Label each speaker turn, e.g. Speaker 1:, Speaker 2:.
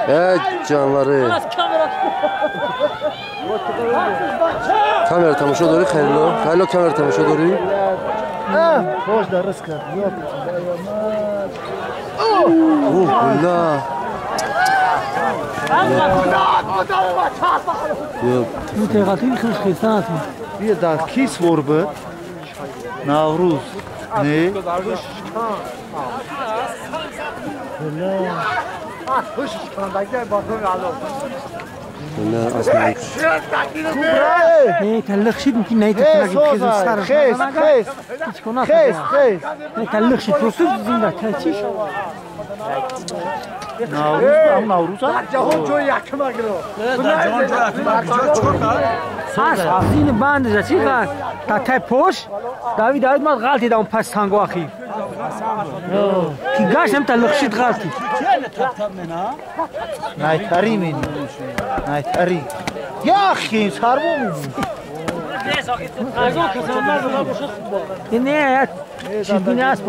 Speaker 1: Ey canları. Kamera tamaşa dori Xeylo. Xeylo kamera tamaşa dori.
Speaker 2: Boş da rızkı. Yok.
Speaker 1: Oh Allah.
Speaker 2: Bir da kis vorbu. Navruz. Ne?
Speaker 3: Ne تلخشید ممكن نهاية
Speaker 2: خيس خيس خيس خيس
Speaker 3: تلخشید پروسوس زنده تلچیش
Speaker 2: نوروز نوروز
Speaker 4: جهان جای یکم اگرو
Speaker 5: در جهان جای یکم
Speaker 3: هست زین بند چی قد تا ته پوش داوید داوید ما غلطی دام پس تانگو اخیر کی گاشم تلخشید غلطی
Speaker 2: نایتری منی نایتری یا اخی سرمون
Speaker 3: نه چی بینه است.